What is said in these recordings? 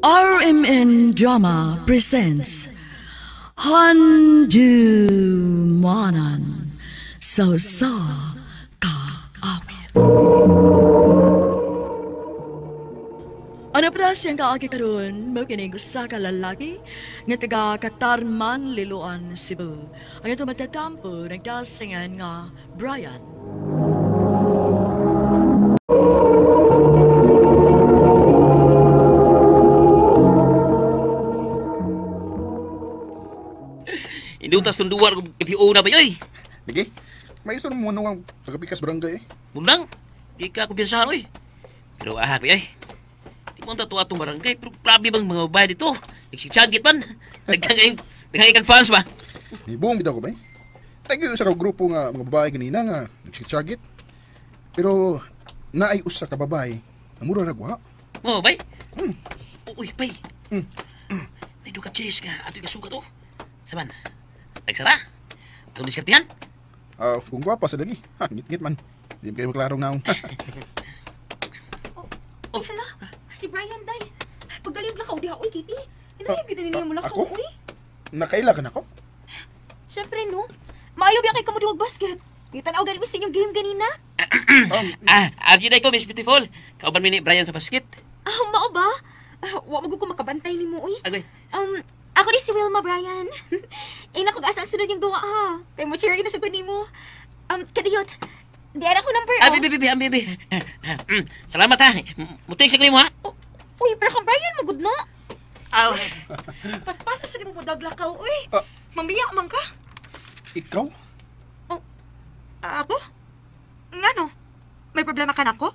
RMN Drama presents Handumanan sa Usa Ka Awit. Ano pa siyang kaagi karon mao kining usa ka lalaki nga taga Katarman, Liloan, Cebu. Ang ito matatampo nagdasingan nga Brian. Indutas tong duwar ko KPO na ba yoy? Lagi, may isa mo nung tagapikas barangay eh. Bundang, di ka kumpiyansahan oy. Pero aha ko yoy. Di mo tato atong barangay, pero grabe bang mga babae dito. Nagsigsagit man. Daghang kang fans ba? Nibong bitaw ko ba eh? Tayo usa ka grupo nga mga babae ganina nga nagsigsagit. Pero naay usa ka babae na mura ra gwa. Mo bay? Hmm. Uy, bay. Hmm. May duka cheese nga atoy kasukat oh. Saman. Nagsara. Ako diskartihan. Kung gwapa sa lagi. Ha, ngit-ngit man. Di mo kayo maklarong naong. Oh. Hala, si Brian day. Pagdali og lakaw diha oy, Kitty. Hinayag gid niya mo lakaw Ako? oy. Nakaila ka na ko? Syempre no. Maayo biya kay kamo di magbasket. Di tan-aw gani mi sa inyong game ganina. RG na ko, Miss Beautiful. Kauban mi ni Brian sa basket. Ah, mao ba? Ah, wa magud ko makabantay nimo oy. Agoy. Ako ni si Wilma, Brian. Ay naku, asa ang sunod yung duwa ha. Kay mo cheer na sa nimo. Kadiyot. Di ara ko number. Ah, Oh. bibi, bibi, bibi. Salamat ha. Mutik sa mo ha. Oh, uy, pero kang Brian magud no. Aw. Paspasa sa di mo daglakaw, uy. Ah. Mamiya man ka. Ikaw? Ah, ako? Ngano? May problema ka nako?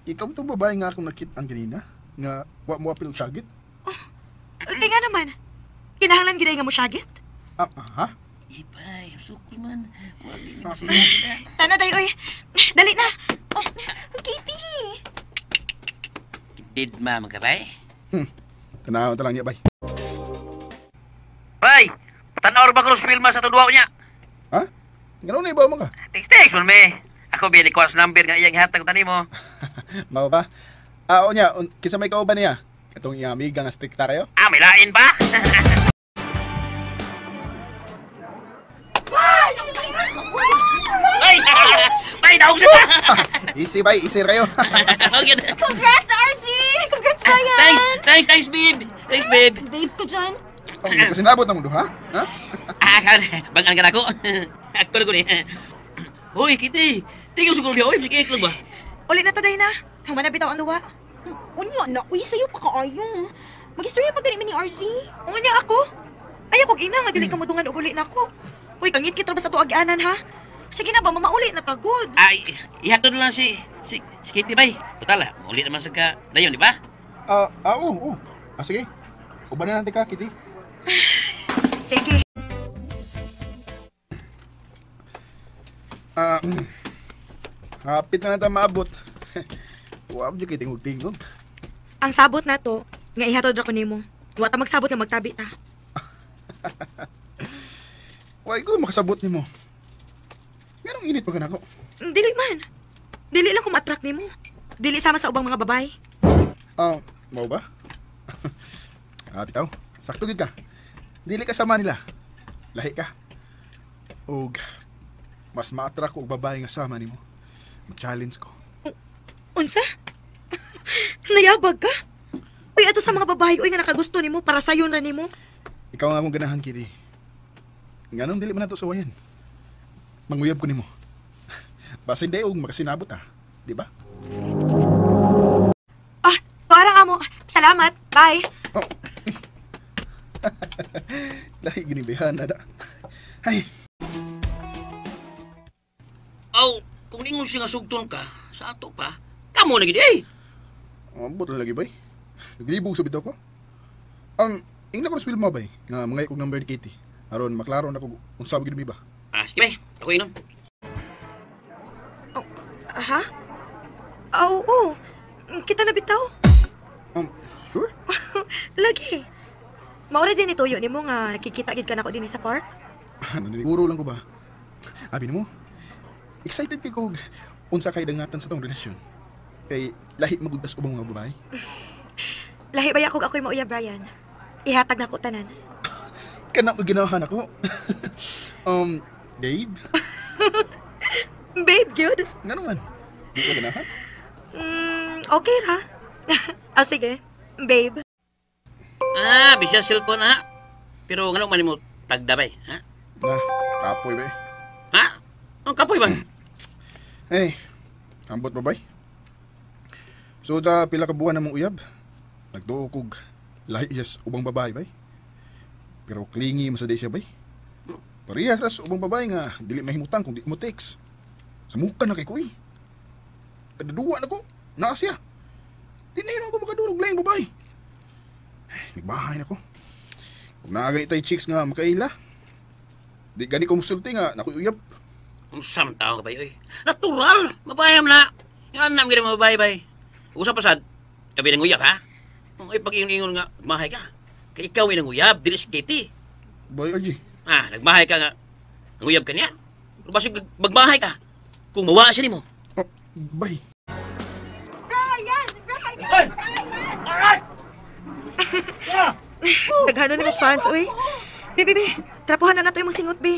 Ikaw itong babae nga akong nakit-an kanina? Nga wa mo apil og syagit? Kaya nga naman. Kinahanglan giday nga mo syagit? Ah, ha? Ipay, sukoy man. Wag di Ah, Tana day, uy. Dali na. Oh, Kitty. Did ma magkabay? Tanaw ta lang niya, bay. Bay, tanaw ba ko sa Wilma sa tuduwa niya? Ha? Ngano na ibaw mo ka? Text text man me. Ako bili ko sa number nga iyang hatag tani mo. Mao ba? Ah, o niya, kinsa may kauban niya? Katong iyang amiga nga strikta kayo? Ah, may lain ba? Ay! Bay, daog siya! Easy bay, easy kayo. Okay. Congrats, RG! Congrats, Brian! Thanks, thanks, thanks, babe. Thanks, babe. Babe ko dyan. Oh, kasi nabot na mo ha? Ha? Ah, bangan ka na ako. Ako na ko ni. Hoy, Kitty. Tingnan siguro niya. Oy, sige, lang ba? Uli na taday na. Human na bitaw ang duwa. Unya na, uy, sa'yo pa kaayo. Mag-istorya pa gani mi ni RG. Unya ako. Ayaw kog ina nga dili ka mudungan og uli na ako. Uy, kangit kita ba sa tuag-anan ha? Sige na ba, mamauli na tagod. Ay, ihatod na lang si Kitty, bay. Total, uli naman sa ka. Dayon, di ba? Ah, oo, oo. Ah, sige. Uban na natin ka, Kitty. Sige. Ah, hapit na natin maabot. Wa mo kay tingog-tingog. Ang sabot na to, nga ihatod ra ko nimo. Wa ta magsabot nga magtabi ta. Wa ko makasabot nimo. Nganong init pa ka nako? Dili man. Dili lang ko ma-attract nimo. Dili sama sa ubang mga babae. Ah, mao ba? Ah, bitaw. Sakto gyud ka. Dili ka sama nila. Lahi ka. Og mas ma-attract ko og babae nga sama nimo. Ma-challenge ko. Unsa? Nayabag ka? Uy, ato sa mga babae, uy, nga nakagusto nimo para sayon ra nimo. Ikaw nga akong ganahan, Kitty. Nganong dili man nato suwayan? Manguyab ko nimo. Basin day og makasinabot ah. Di ba? Ah, parang amo. Salamat. Bye. Oh. Lahi ginibihan na da. Ay, Aw, kung ningon siya nga sugton ka, sa ato pa, kamo na gid eh. ambot na lagi bay. Naglibog sa bitaw ko. Ingna ko sa Wilma bay, nga mga ikog number ni Kitty. Aron maklaro na ko unsa ba gid mi ba. Ah, sige bay, ako inom. Oh, ha? Ah, oo. Kita na bitaw. Sure? Lagi. Maura din ituyo nimo nga nakikita gid ka nako dinhi sa park. Naniniguro lang ko ba? Abi nimo, excited kay ko unsa kay dangatan sa tong relasyon. Kay lahi magud tas ubang mga babae. Lahi ba ako ako'y mauya, Brian? Ihatag na ko tanan. Kana mo ginahan ako. Babe? Babe, good. Nga naman. Di ka ganahan? Okay ra. Ah, sige. Babe. Ah, bisya cellphone ha. Pero ngano man mo tagdabay, ha? Na, kapoy ba eh. Ha? Ang kapoy ba? Hey, ambot ba bay? So sa pila ka buwan namong uyab, nagduo kog lahi siya sa ubang babae bay. Pero clingy man sa di siya bay. Parehas ra sa ubang babae nga dili mahimutang kung di mo text. Samukan na kay ko eh. Kadaduwa na ko, naa siya. Di na yun ako makadurog laing babae. Ay, nagbahay na ko. Kung naa gani tay chicks nga makaila, di gani ko musulti nga nakoy uyab. Ang sam tao ka ba oy? Natural! Mabayam na! Yung anam gina mabay bay. Usap pasad, kabi ng uyab ha? Kung ay pag-ingon-ingon nga, mahay ka. Kay ikaw ay nanguyab, dili si Kitty. Bay RG. Ah, nagmahay ka nga. Nanguyab ka niya. Pero basig magmahay ka. Kung mawa siya nimo. Oh, bay. Brian! Brian! Alright! Daghanan ni mo fans, uy. Bi, bi, bi. Trapuhan na nato imong singot, bi.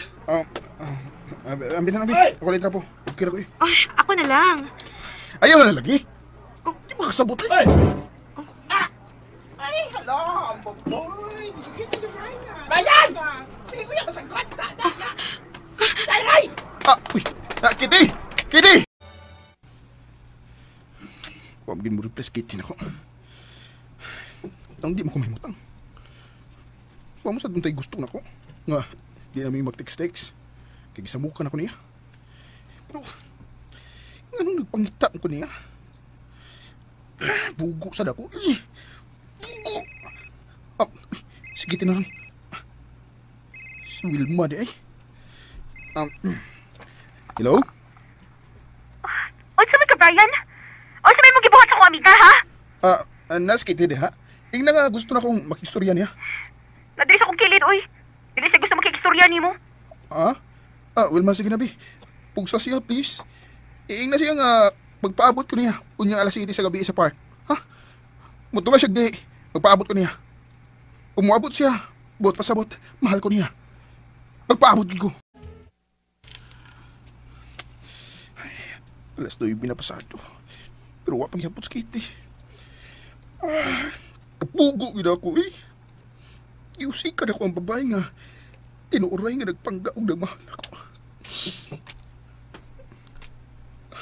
Ambi na, ambi. Ako lang trapo. Okay ra ko eh. Ay, ako na lang. Ayaw na lagi. Oh, di ba kasabot eh? Ay, hello, boy. Brian! Sige, kuya, masangkot. Ay, ay! Ah, uy. Ah, Kitty! Kitty! Huwag mo replace Kitty na ko. Ang di mo ko mahimutang. Huwag mo sa doon tayo gusto na ko. Nga, di namin mag-text-text. Kaya gisamukan ako niya. Pero, anong nagpangita ko niya? Bugo sa dako. Eh, bugo! Ah, sige, tinaran. Si Wilma di ay. Hello? Unsa man ka, Brian? Unsa may mong gibuhat sa akong amiga, ha? Nas Kitty di ha? Ingna nga gusto na kong makistorya niya. Nadiri sa akong kilid, oy. Dili siya gusto makikistorya nimo. Ah? Ah, Wilma, sige na, bi. Pugsa siya, please. Iingna siya nga magpaabot ko niya. Unya alas 7 sa gabi sa park. Ha? Muto siya di. Magpaabot ko niya. Umuabot siya. Buot pasabot. Mahal ko niya. Magpaabot ko. Ay, alas 9 na pasado. Pero wa paghapot sa Kitty. Ah, kapugo gid ako eh. Iusikan ako ang babae nga tinuoray nga nagpangga og nagmahal ako.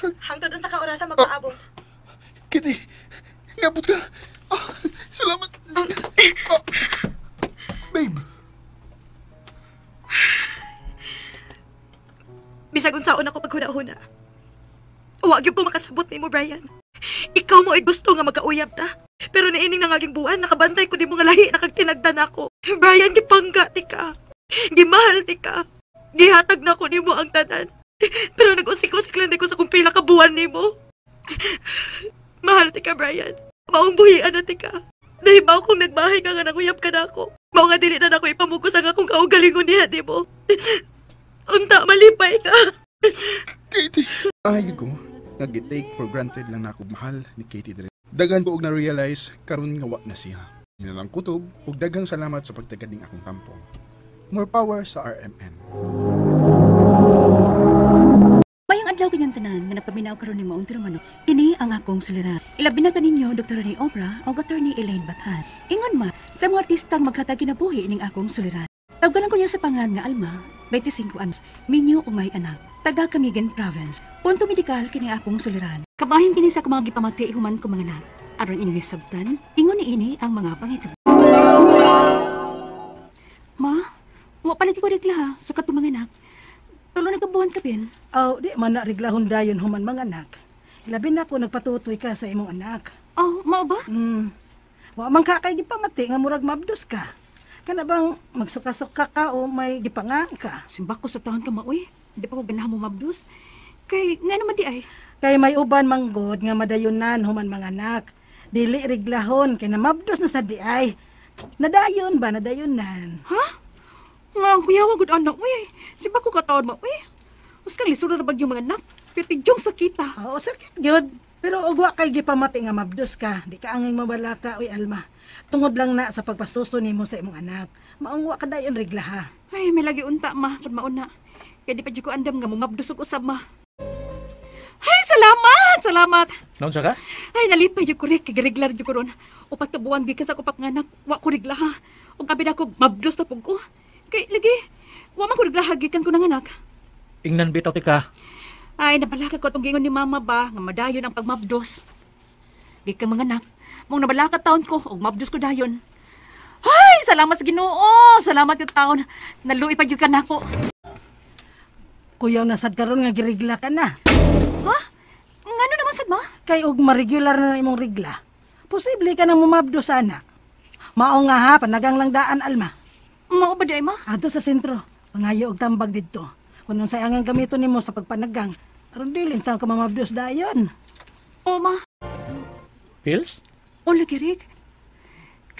Hangtod unsa ka orasa magpaabot. Kitty, niabot ka. Ah, salamat. Ah, babe. Bisag unsaon ako paghuna-huna. Wa gyud ko makasabot nimo, Brian. Ikaw mo ay gusto nga magkauyab ta. Pero niining nangaging buwan, nakabantay ko di mo nga lahi nakagtinagdan ako. Brian, gipangga ti ka. Gimahal ti ka. Gihatag na ko nimo ang tanan. Pero nag-usik-usik lang di ko sa kung pila ka buwan nimo. Mahal ti ka, Brian. Maong buhian na ti ka. Dahil mao kung nagmahay ka nga nanguyab ka na ako. Mao nga dili na nako ipamugos ang akong kaugalingon niya nimo. Unta, malipay ka. Katie. Ay, ko, nag-take for granted lang na ako mahal ni Katie Dre. Daghan ko og na-realize karon nga wa na siya. Hinalang kutob ug daghang salamat sa pagtagad ning akong tampo. More power sa RMN. Mayang adlaw kanyang tanan nga nagpaminaw karon ning maong tirumanok. Kini ang akong suliran. Ilabi na kaninyo Dr. Rene Obra o Dr. ni Elaine Bathan. Ingon ma sa mga artistang maghatag kinabuhi ning akong suliran. Tawgalan ko niya sa pangan nga Alma, 25 ans, minyo ug may anak. Taga Camiguin Province. Punto medikal kini akong suliran. Kabahin kini sa akong mga gipamati human ko mga anak. Aron inyong hisabtan, ingon ni ini ang mga pangitabo. Ma, wa pa lagi ko regla ha, sukat ko mga anak. Tulo na kabuhan ka pin. Aw, di man na reglahon dayon human mga anak. Labi na po nagpatutoy ka sa imong anak. Oh, mao ba? Wa man ka kay gipamati nga murag mabdos ka. Kana bang magsuka-suka ka o may gipanga ka? Simba ko sa taon ka maoy. Di pa ko ganahan mo mabdos. Kay nga naman di ay. Kay may uban manggod nga madayunan human mga anak. Dili reglahon kay namabdos na sa di ay. Nadayon ba nadayunan? Ha? Nga ang kuya wagud anak uy. Simba ko kataon ma uy. Uskang lisod na bagyo mga anak. Pero tidyong sakita. Oo, sakit gyud. Pero og wa kay gipamati nga mabdos ka, di ka angay mabalaka, uy Alma. Tungod lang na sa pagpasuso nimo sa imong anak. Maong wa ka dayon regla ha. Ay, may lagi unta ma, kun mauna. Kay di pa jud ko andam nga mumabdos og usab ma. Ay, salamat, salamat. Naunsa ka? Ay, nalipay jud ko Rick, kay gireglar jud ko ron. Upat ka buwan gikan sa akong panganak, wa ko regla ha. Ug abi na ko mabdos na pug ko. Kay lagi, wa man ko regla ha gikan ko nanganak. Ingnan bitaw ti ka. Ay, nabalaka ko atong giingon ni mama ba nga madayon ang pagmabdos. Gikan manganak, mong nabalaka taon ko ug mabdos ko dayon. Ay, salamat sa Ginoo. Salamat yung taon. Naluoy pa jud ka nako. Kuyaw na sad karon nga giregla ka na. Ha? Ngano naman sad ma? Kay og ma-regular na imong regla, posible ka nang mumabdos ana. Mao nga ha, panagang lang daan Alma. Mao ba di ay ma? Adto sa sentro, pangayo og tambag didto. Kung unsay angang gamiton nimo sa pagpanagang, aron dili taon ka mamabdos dayon. O ma. Pills? O lagi Rick.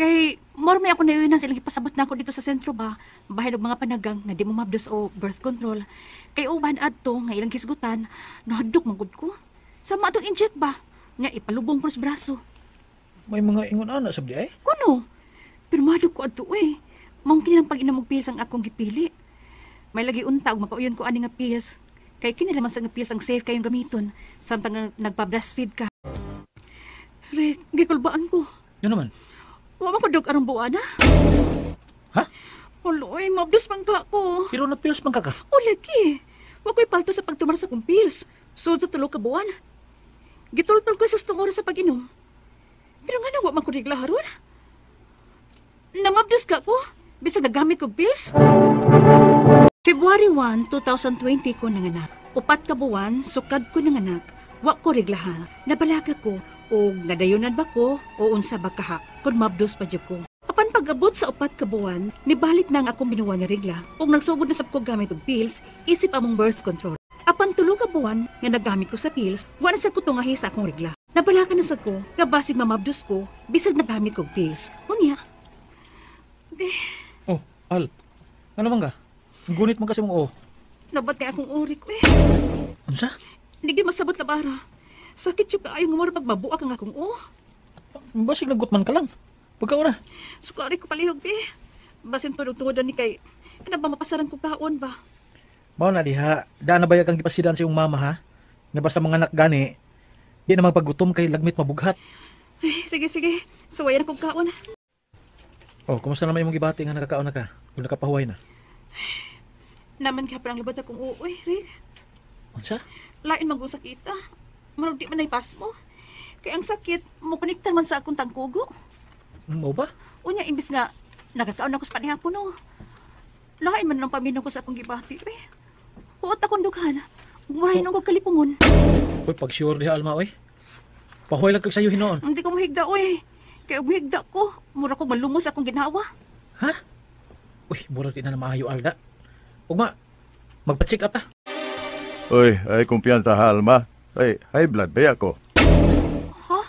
Kay more may ako naiunan sa ilang ipasabot na ako dito sa sentro ba. Bahin og mga panagang nga di mo mabdos o birth control. Kay uban adto nga ilang hisgutan, nahadlok man gud ko. Sama atong inject ba? Nga ipalubong ko sa braso. May mga ingon ana sab di ay. Kuno. Pero mahadlok ko adto eh. Maong kini ang pag-inom og pills ang akong gipili. May lagi unta og makauyon ko ani nga pills. Kay kini naman sa nga pills ang safe kayong gamiton samtang nga nagpa-breastfeed ka. Rick, gikulbaan ko. Yun naman. Wa man ko dog arong buwana. Ha? Olo, ay, mabdos man ka ko. Pero na pills man ka ka. O lagi. Wa ko'y palto sa pagtumar sa kong pills. Sud sa tulo ka buwan. Gitultol ko sa sustong oras sa pag-inom. Pero nga na, wa man ko regla haron. Namabdos ka ko. Bisag nagamit kog pills. February 1, 2020 ko nanganak. 4 ka buwan, sukad ko nanganak. Wa ko reglahan. Nabalaka ko og nadayunan ba ko o unsa ba kaha kun mabdos pa jud ko. Apan pag-abot sa 4 ka buwan, nibalik na ang akong binuwan nga regla ug nagsugod na sab ko gamit og pills isip among birth control. Apan 3 ka buwan nga naggamit ko sa pills, wa na sad ko tungahi sa akong regla. Nabalaka na sad ko nga basig mamabdos ko bisag nagamit kog pills. Unya. Oh, Al. Ano man ka? Gunit man kasi mong oh. Nabat kay akong uri ko eh. Unsa? Hindi gyud masabot labara. Sakit jud kaayo nga mura pagmabuak ang akong oh. Basig nagot man ka lang. Pagkauna. Sukari ko palihog eh. Basin tunog-tungod ni kay ano ba mapasaran ko kaon ba? Mao na diha, daan na ba kang gipasidan sa iyong mama ha? Nga basta mga anak gani, di na magpagutom kay lagmit mabughat. Ay, sige sige, suwayan akong kaon. Oh, kumusta naman imong gibati nga nakakaon na ka? Kung nakapahuway na? Naman kaya parang labot akong uuwi, Rick. Unsa? Lain man kong sakita. Marag di man naipas mo. Kaya ang sakit, mukonektar man sa akong tangkugo. Mao ba? Unya, imbis nga, nagkakaon ako sa panihapon, no. Lain man ang paminaw ko sa akong gibati, eh. Huot akong dughan. Murahin oh. Akong kalipungon. Uy, pag-sure diha, Alma, oy. Pahuway lang kag sayo hinoon. Hindi ko muhigda, oy. Kaya muhigda ko, mura ko malumos akong ginawa. Ha? Uy, mura di na maayo, Alda. Ugma, magpa-check up, ha? Uy, ay kumpiyansa ha, Alma. Ay, high blood ba ako? Ha?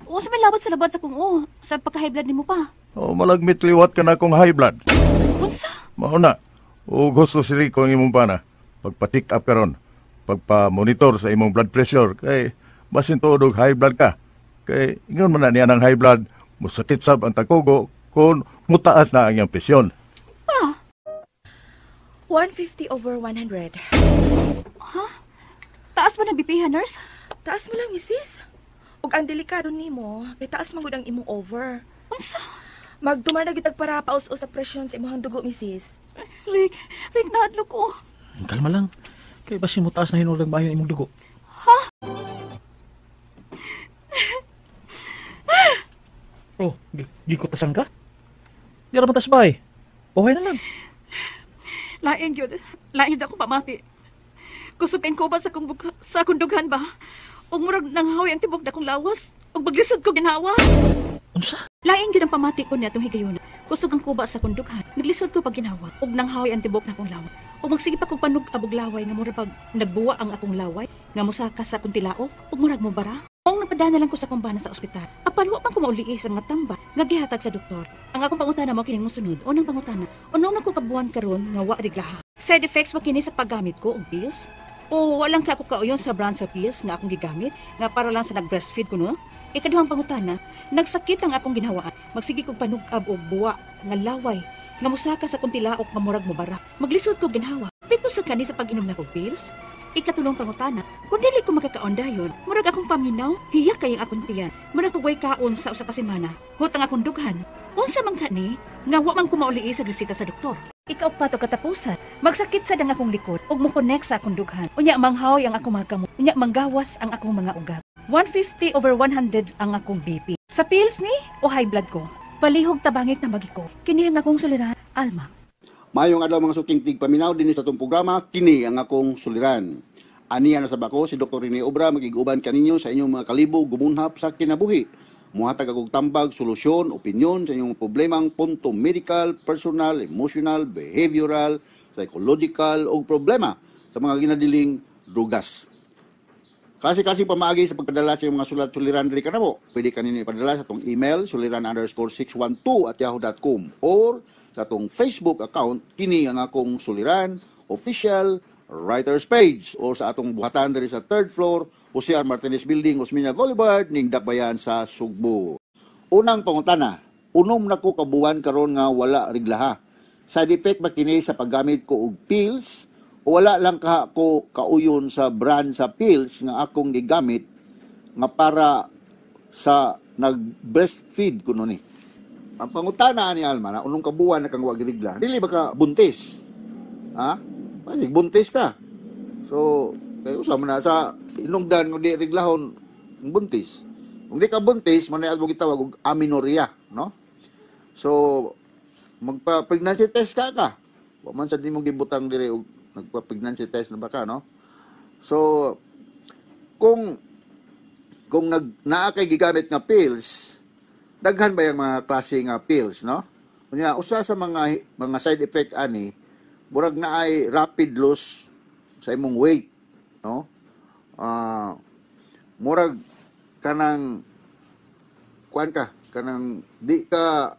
O, sa may labot sa labot sa kung o, sa pagka-high blood nimo pa. O, malagmit liwat ka na akong high blood. Unsa? Mao na. O, gusto si Rico ang imong pana. Pagpa-check up karon, pagpa-monitor sa imong blood pressure, kay basin tuod og high blood ka. Kay ingon man na niya ng high blood, musakit sab ang tagkugo kung mutaas na ang iyang presyon. Pa? 150 over 100. Ha? Taas ba ng BP, ha, nurse? Taas mo lang, misis. Ug ang delikado nimo, kay taas man gud ang imong over. Unsa? Magdumar na gyud para paus-us sa presyon sa imong dugo, misis. Rick, Rick, nahadlok ko. Kalma lang. Kay basin mo taas na hinulang bayo imong dugo. Ha? Oh, gikutasan ka? Di ra man tas bay. Okay na lang. Lain gyud. Lain gyud ako pamati. Kusog kayong kuban sa akong dughan ba? Ug murag nanghawi ang tibok na akong lawas. Ug maglisod ko ginawa. Unsa? Lain gyud ang pamati ko niadtong higayuna. Kusog ang kuba sa akong dughan. Naglisod ko pag ginawa. Ug nanghawi ang tibok na akong lawas. Ug magsige pa kog panug-abog laway nga murag pag nagbuwa ang akong laway nga mosaka sa akong tilaok ug murag mobara. Maong napadana lang ko sa akong bana sa ospital. Apan wa man ko mauli sa mga tamba nga gihatag sa doktor. Ang akong pangutana mao kining mosunod. Unang pangutana, unom na ko kabuan karon nga wa reglaha. Side effects mo kini sa paggamit ko og pills? O walang ka ako kauyon sa brand sa pills nga akong gigamit nga para lang sa nag-breastfeed ko, no? Ikaduhang pangutana, nagsakit ang akong ginhawaan. Magsige kog panug-ab og buwa nga laway nga musaka sa akong tilaok nga murag mobara. Maglisod kog ginhawa. Epekto sa kani sa pag-inom nako pills? Ikatulong pangutana, kung dili ko makakaon dayon, murag akong paminaw, hiyak kayong akong tiyan. Murag ko way kaon sa usa ka semana. Hot ang akong dughan. Unsa man kani nga wa man ko mauli sa reseta sa doktor? Ikaupat o katapusan, magsakit sad ang akong likod ug mo-connect sa akong dughan. Unya manghaoy ang akong mga kamot, unya manggawas ang akong mga ugat. 150 over 100 ang akong BP. Sa pills ni o high blood ko? Palihog tabangit na magi ko. Kini ang akong suliran, Alma. Maayong adlaw, mga suking tigpaminaw dinhi sa atong programa, kini ang akong suliran. Aniya na sab ako si Dr. Rene Obra, makig-uban kaninyo sa inyong mga kalibog gumunhap sa kinabuhi. Muhatag akong tambag, solusyon, opinyon sa inyong problemang punto medical, personal, emotional, behavioral, psychological o problema sa mga ginadiling drugas. Klase-klase pamaagi sa pagpadala sa inyong mga sulat suliran diri kanamo. Pwede kaninyo ipadala sa atong email suliran_612@yahoo.com or sa atong Facebook account, kini ang akong suliran official writers page, or sa atong buhatan diri sa third floor, Jose R. Martinez Building, Osmeña Boulevard, ning Dakbayan sa Sugbo. Unang pangutana, unom na ko kabuwan karon nga wala reglaha. Side effect ba kini sa paggamit ko og pills o wala lang ka ko kauyon sa brand sa pills nga akong gigamit nga para sa nag-breastfeed kuno ni? Ang pangutana ni Alma na unong kabuwan na kang wa girigla, dili ba ka buntis? Ha? Basig buntis ka. So, kay usa man na sa inugdan kung di reglahon ang buntis. Kung di ka buntis, man mo gitawag og amenorrhea, no? So, magpa-pregnancy test ka ka. Wa man sa nimo gibutang diri og nagpa-pregnancy test na ba ka, no? So, kung nag naa kay gigamit nga pills, daghan ba yung mga klase nga pills, no? Unya, usa sa mga side effect ani, murag naay rapid loss sa imong weight, no? Murag kanang kuan ka, kanang di ka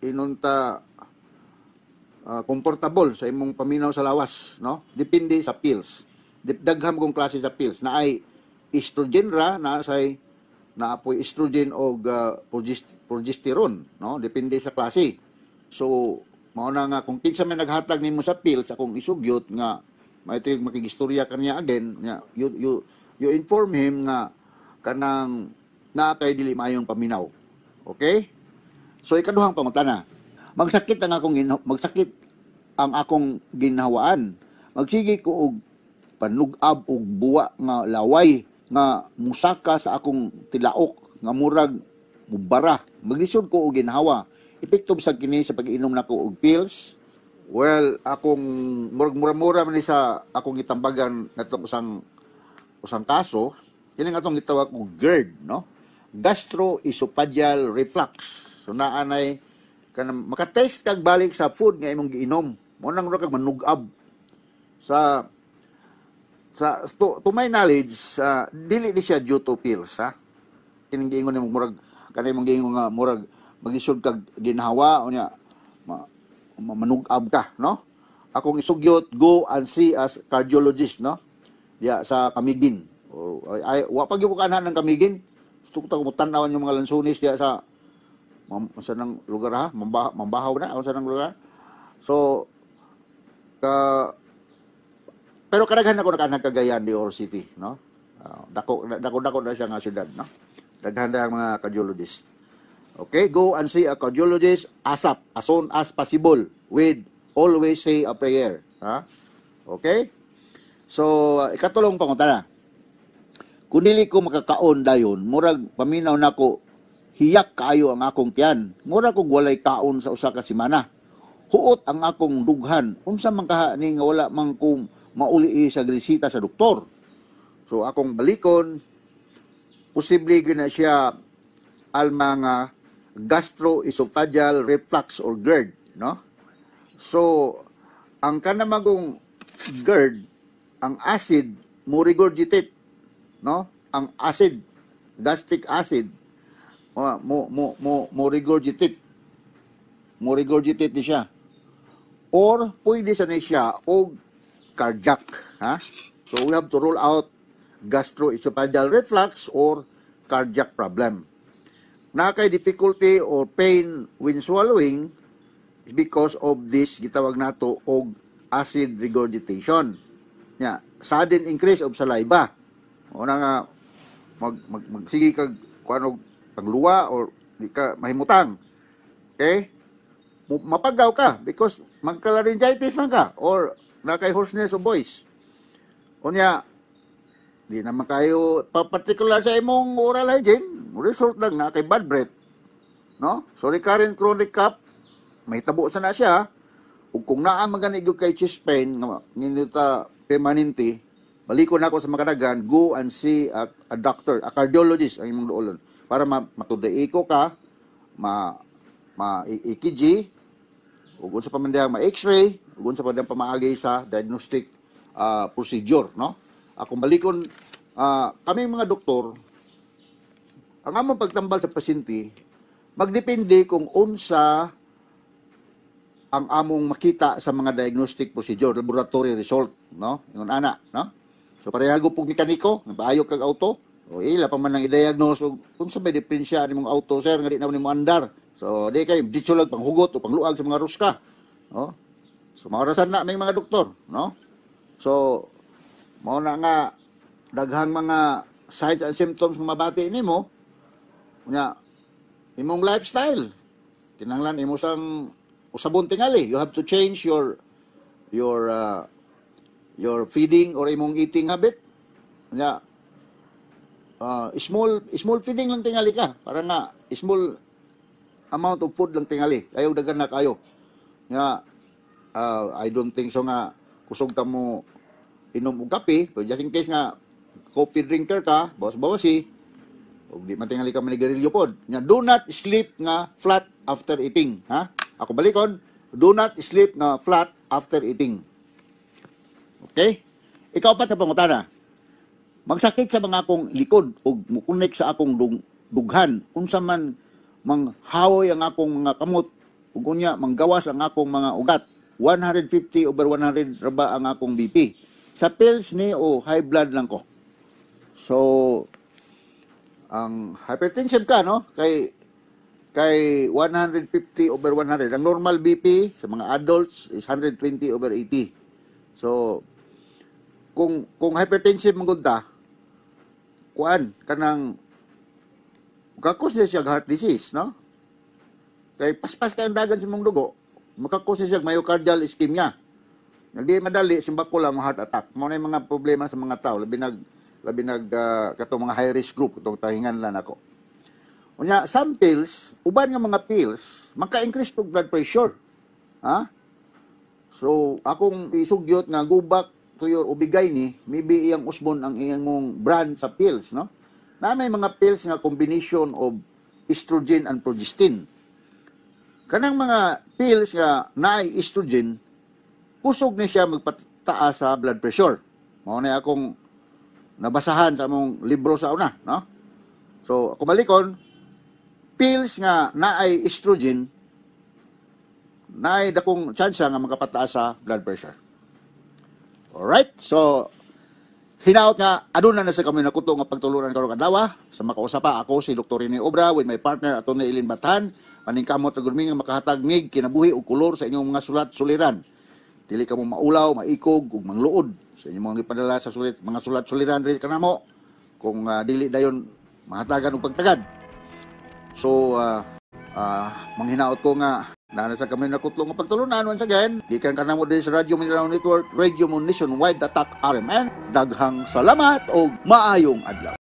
inunta comfortable sa imong paminaw sa lawas, no? Depende sa pills. Daghan kong klase sa pills. Naay estrogen ra, naa say naapoy estrogen og progesterone, no? Depende sa klase. So, mao na nga kung kinsa may naghatag nimo sa pills, akong isugyot nga may ito makigistorya kaniya again, nga you inform him nga kanang naa kay dili maayong paminaw. Okay? So ikaduhang pangutana. Magsakit ang akong ginhawaan. Magsige ko og panug-ab og buwa nga laway nga musaka sa akong tilaok nga murag mubara. Maglisod ko og ginhawa. Epekto sa kini sa pag-inom nako og pills? Well, akong murag mura-mura man ni sa akong gitambagan ngadtong usang usang kaso, kini nga atong gitawag og GERD, no? Gastroesophageal reflux. So naanay kanang makatest kag balik sa food nga imong giinom. Mo nang kag manug-ab. Sa to my knowledge, dili ni siya due to pills, ha. Kining giingon nimo murag kanay imong giingon nga murag maglisod kag ginhawa unya manug-ab ka, no? Akong isugyot, go and see a cardiologist, no? Diya sa Camiguin. O, ay, wa pa gyud ko kaanhan ng Camiguin. Gusto ko ta mo tan-awan yung mga lansunis diya sa sa nang lugar, ha, Mambahaw na, sa nang lugar. So ka pero kadaghan ako nakaanhag Cagayan de Oro City, no? Dako dako dako na siya nga syudad, no? Daghan na ang mga cardiologist. Okay, go and see a cardiologist ASAP, as soon as possible, with always say a prayer. Ha? Okay? So, ikatulong pangutana. Kung dili ko makakaon dayon, murag paminaw nako hiyak kaayo ang akong tiyan. Murag kog walay kaon sa usa ka semana. Huot ang akong dughan. Unsa man kaha ni nga wala man ko mauli sa reseta sa doktor? So akong balikon, posible gyud na siya, Alma, nga gastroesophageal reflux or GERD, no? So, ang kanamagong GERD, ang acid mo regurgitate, no? Ang acid, gastric acid, oh, mo regurgitate. Mo regurgitate ni siya. Or pwede sa ni siya og cardiac, ha? So we have to rule out gastroesophageal reflux or cardiac problem. Na kay difficulty or pain when swallowing is because of this gitawag nato og acid regurgitation. Nya, sudden increase of saliva. O na nga mag mag magsige kag kuan og pagluwa or di ka mahimutang. Okay? Mapagaw ka because magka-laryngitis man ka or na kay hoarseness of voice. Unya, di naman kayo pa particular sa imong oral hygiene, result lang na kay bad breath. No? So recurrent chronic cough, may tabo sa na siya. Ug kung naa man gani gyud kay chest pain nga nginuta permanente, balikon nako sa makadagan, go and see a doctor, a cardiologist ang imong duolon para ma ko ka, ma ma EKG, ug unsa pa man diyang ma X-ray, ug unsa pa diyang pamaagi sa diagnostic procedure, no? Akong balikon, kaming mga doktor, ang among pagtambal sa pasyente magdepende kung unsa ang among makita sa mga diagnostic procedure, laboratory result, no? Ingon ana, no? So pareha pug mekaniko, nagpaayo kag auto, o ila pa man ang i-diagnose og unsa may diferensya nimong auto, sir, nga di na nimo andar. So di kay ditso lang panghugot o pangluag sa mga ruska, no? So maorasan na may mga doktor, no? So mao na nga daghang mga signs and symptoms nga mabati nimo. Unya, imong lifestyle kinahanglan imo sang usabon tingali. You have to change your feeding or imong eating habit. Unya, small small feeding lang tingali ka para nga small amount of food lang tingali, ayaw daghan na kayo. Nga I don't think so nga kusog ta mo inom og kape, pero just in case nga coffee drinker ka, bawas-bawasi, ug di man tingali ka manigarilyo pod. Nya, do not sleep nga flat after eating, ha? Ako balikon, do not sleep nga flat after eating. Okay? Ikaw pa na pangutana. Magsakit sa mga akong likod ug mukunik sa akong dughan. Unsa man manghawoy ang akong mga kamot ug unya manggawas ang akong mga ugat. 150 over 100 ra ba ang akong BP? Sa pills ni o high blood lang ko? So, ang hypertension ka, no? Kay 150 over 100. Ang normal BP sa mga adults is 120 over 80. So, kung hypertensive man gud ta, kuan kanang maka-cause niya siya heart disease, no? Kay paspas kay ang dagan sa imong dugo, maka-cause niya siya myocardial ischemia. Nagdi madali simbako lang heart attack. Mao na yung mga problema sa mga tao, labi nag katong mga high risk group katong tahingan lang nako. Unya, some pills, uban nga mga pills, maka-increase og blood pressure. Ha? So, akong isugyot nga go back to your OB-GYN, maybe iyang usbon ang iyang brand sa pills, no? Na may mga pills nga combination of estrogen and progestin. Kanang mga pills nga naay estrogen, kusog ni siya magpataas sa blood pressure. Mao na akong nabasahan sa among libro sa una, no? So, ako balikon, pills nga naay estrogen, naay dakong tsansa nga makapataas sa blood pressure. Alright? So, hinaot nga, aduna na sa kami nakuto nga pagtulunan karong adlaw. Sa makausa pa, ako si Dr. Rene Obra with my partner, Atty. Eileen Bathan. Paningkamot na gurmi nga makahatag mig, kinabuhi o kolor sa inyong mga sulat suliran. Dili ka mo maulaw, maikog, ug mangluod sa inyong mga gipadala sa sulit, mga sulat suliran diri kanamo kung dili dayon mahatagan og pagtagad. So, manghinaot ko nga naa sa kami nakutlo nga pagtulunan once again. Gikan kanamo diri sa Radyo Mindanao Network, Radio Mo Nationwide, Tatak RMN. Daghang salamat og maayong adlaw.